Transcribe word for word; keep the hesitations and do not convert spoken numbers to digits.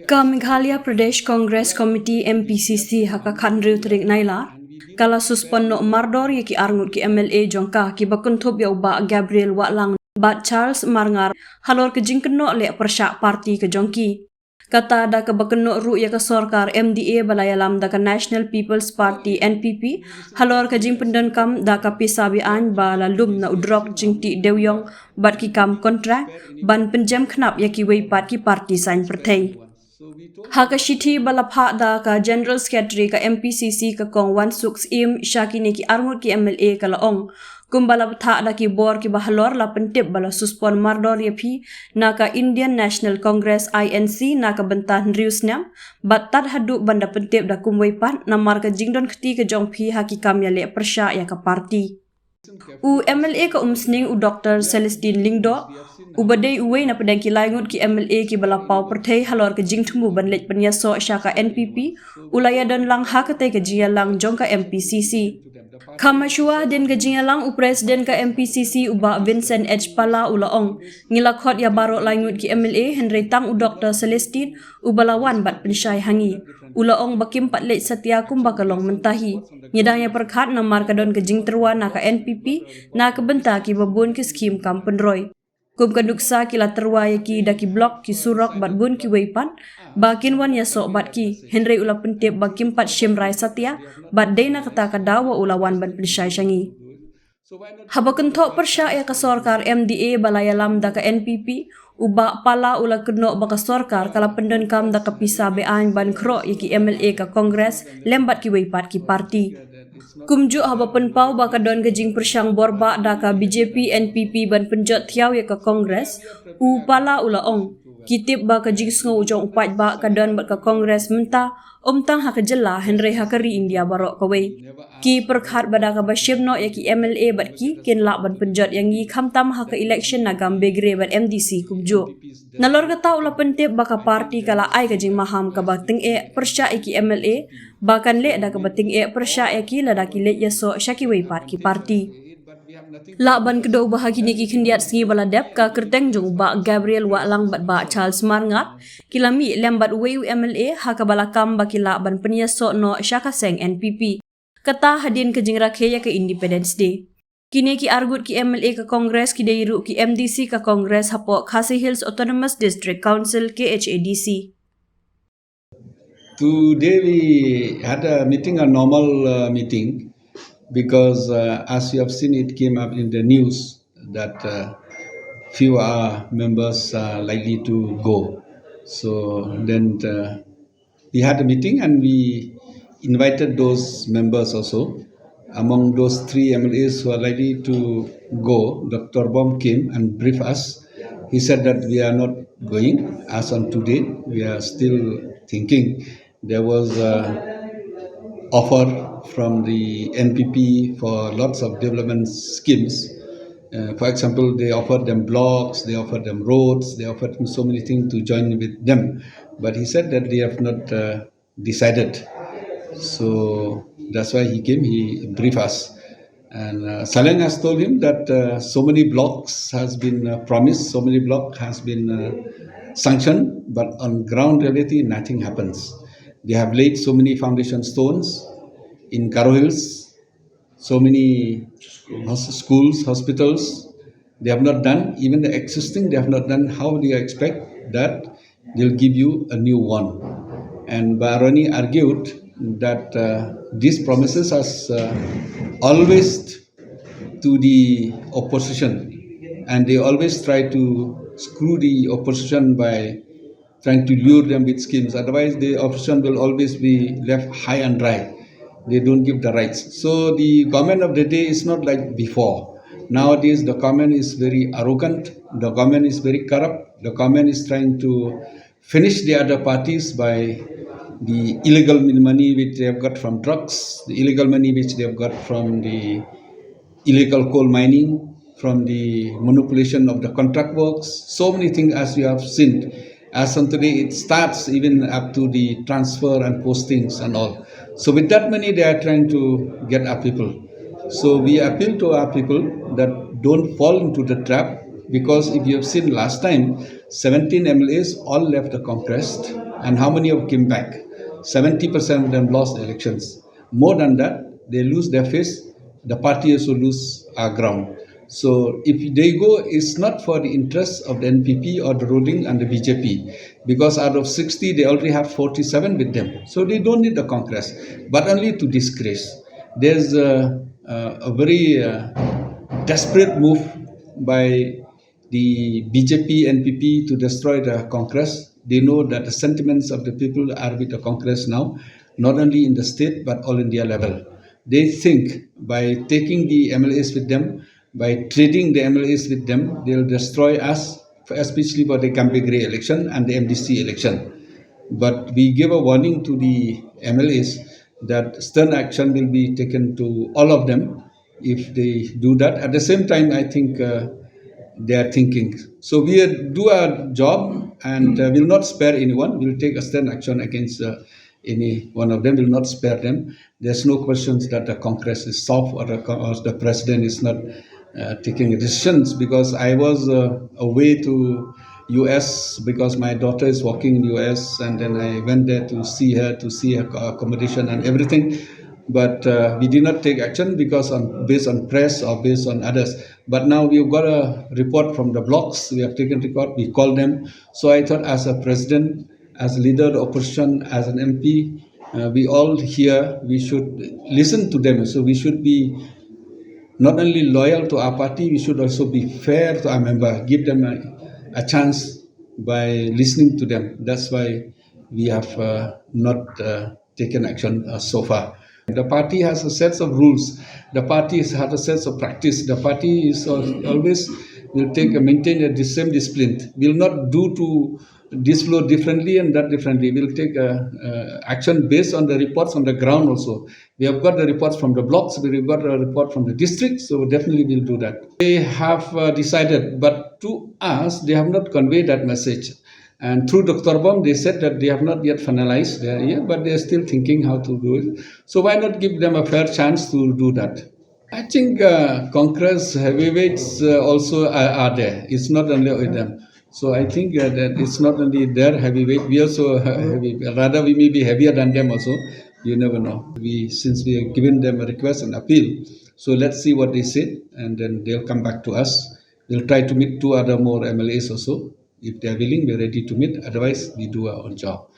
Ka Meghalaya Pradesh Congress Committee, M P C C, ha ka khatnriew tarik Nailar ka la suspend noh mardor ïa ki arngut ki M L A jong ka kiba kynthup ïa u Bah Gabriel Wahlang bad Charles Marngar halor ka jingkynnoh leh pyrshah party ka jong ki. Kata da kaba kynnoh ruh ïa ka sorkar M D A ba la ïalam da ka National People's Party, N P P, halor ka jingpyndonkam da ka pisa be-aiñ ba la lum na u drok jingtih dewïong bad ki kam kontrak ban pynjem khnap ïa kiwei pat ki party saiñ pyrthei. Ha ka shithi ba la phah da ka General Secretary ka M P C C, ka Kong Wansuk Syiem, sha kine ki arngut ki M L A, ka la ong, kumba la bthah da ki bor kiba halor, la pyntip ba la suspend mardor ïa phi na ka Indian National Congress, I N C, na ka bynta hynriew snem, bad tad haduh ban da pyntip da kumwei pat namar ka jingdon kti ka jong phi ha ki kam ïaleh pyrshah ïa ka party. U M L A ka Umsning, u Doktor Celestine Lyngdoh, uba dei uwei na pdeng ki laingut ki M L A kiba la paw pyrthei halor ka jingthmu ban leit pynïasoh sha ka N P P, u la ïadon lang ha katei ka jingïalang jong ka M P C C. Kham shuwa hadien ka jingïalang, u President ka M P C C, u Bah Vincent H Pala, u la ong, ngi la khot ïa baroh laingut ki M L A, hynrei tang u Doktor Celestine uba la wan bad pynshai ha ngi. U la ong ba kim pat leit satia kumba ka long mynta hi. Ngi dang ïa pyrkhat namar ka don ka jingtyrwa na ka N P P na ka bynta kiba bun ki skhim kam pynroi. Kum ka nuksa, ki la tyrwa ïa ki da ki block, ki surok bad bun kiwei pat ba kin wan ïasoh bad ki, hynrei u la pyntip ba kim pat shim rai satia bad dei na kata ka daw ba u la wan ban pynshai sha ngi. Haba kynthoh pyrshah ïa ka sorkar M D A ba la ïalam da ka N P P, u Bah Pala u la kynnoh ba ka sorkar ka la pyndonkam da ka pisa be-aiñ ban khroh ïa ki M L A ka Congress lem bad kiwei pat ki party. Kumjuh, haba pynpaw ba ka don ka jingpyrshang borbah da ka B J P N P P ban pynjot thiaw ïa ka Congress, u Pala u la ong, ki tip ba ka jingsngew jong u paidbah ka don bad ka Congress mynta, ym tang ha ka jylla hynrei ha ka ri India baroh kawei. Ki pyrkhat ba da kaba shim noh ïa ki M L A bad ki, kin lah ban pynjot ïa ngi khamtam ha ka election na Gambegre bad M D C kumjuh. Nalor kata, u la pyntip ba ka party ka la ai ka jingmaham kaba tyngeh pyrshah ïa ki M L A ba kan leh da kaba tyngeh pyrshah ïa ki lada ki leit ïasoh sha kiwei pat ki party. Lah ban kdew ba ha kine ki khyndiat sngi ba la dep, ka kyrteng jong u Bah Gabriel Wahlang bad Bah Charles Marngar ki la mih lem bad uwei u M L A ha kaba la kam ba ki lah ban pynïasoh noh sha ka seng N P P. Kata hadien ka jingrakhe ïa ka Independence Day. Kine ki arngut ki M L A ka Congress ki dei ruh ki M D C ka Congress hapoh Khasi Hills Autonomous District Council, K H A D C. Today we had a meeting, a normal uh, meeting, because uh, as you have seen, it came up in the news that uh, few our members are likely to go. So then uh, we had a meeting and we invited those members also. Among those three M L As who are likely to go, Doctor Bom came and briefed us. He said that we are not going as on today. We are still thinking. There was a offer from the N P P for lots of development schemes. Uh, for example, they offered them blocks, they offered them roads, they offered them so many things to join with them. But he said that they have not uh, decided. So that's why he came, he briefed us. And uh, Saleng has told him that uh, so many blocks has been uh, promised, so many block has been uh, sanctioned, but on ground reality, nothing happens. They have laid so many foundation stones in Garo Hills, so many hos- schools, hospitals. They have not done even the existing. They have not done. How do you expect that they'll give you a new one? And Baroni argued that uh, these promises are uh, always to the opposition, and they always try to screw the opposition by trying to lure them with schemes. Otherwise, the opposition will always be left high and dry. They don't give the rights. So the government of the day is not like before. Nowadays, the government is very arrogant. The government is very corrupt. The government is trying to finish the other parties by the illegal money which they have got from drugs, the illegal money which they have got from the illegal coal mining, from the manipulation of the contract works, so many things as you have seen. As on today, it starts even up to the transfer and postings and all. So with that money, they are trying to get our people. So we appeal to our people that don't fall into the trap, because if you have seen last time, seventeen M L As all left the Congress, and how many of came back? Seventy percent of them lost the elections. More than that, they lose their face. The party also lose our ground. So if they go, it's not for the interests of the N P P or the ruling and the B J P, because out of sixty, they already have forty-seven with them. So they don't need the Congress, but only to disgrace. There's a, a, a very uh, desperate move by the B J P N P P to destroy the Congress. They know that the sentiments of the people are with the Congress now, not only in the state but all India level. They think by taking the M L As with them, by trading the M L As with them, they'll destroy us, especially for the Gambegre election and the M D C election. But we give a warning to the M L As that stern action will be taken to all of them if they do that. At the same time, I think uh, they are thinking. So we do our job and uh, will not spare anyone. We'll take a stern action against uh, any one of them. Will not spare them. There's no questions that the Congress is soft or the, or the president is not uh, taking decisions, because I was uh, away to U S because my daughter is working in U S, and then I went there to see her, to see her accommodation and everything. But uh, we did not take action because on based on press or based on others. But now we've got a report from the blocs. We have taken record. We called them. So I thought, as a president, as a leader of the opposition, as an M P, uh, we all here, we should listen to them. So we should be not only loyal to our party, we should also be fair to our member, give them a, a chance by listening to them. That's why we have uh, not uh, taken action uh, so far. The party has a set of rules. The party has a set of practice. The party is al- always will take a maintain a dis- same discipline. Will not do to this flow differently and that differently. We'll take uh, uh, action based on the reports on the ground also. We have got the reports from the blocs, we've got a report from the district, so definitely we'll do that. They have uh, decided, but to us, they have not conveyed that message. And through Doctor Bom, they said that they have not yet finalized their year, but they are still thinking how to do it. So why not give them a fair chance to do that? I think uh, Congress heavyweights uh, also are, are there. It's not only with them. So I think uh, that it's not only their heavyweight. We also ha- heavy. Rather, we may be heavier than them also. You never know. We since we have given them a request and appeal. So let's see what they say, and then they'll come back to us. We'll try to meet two other more M L As also. If they are willing, we're ready to meet. Otherwise, we do our own job.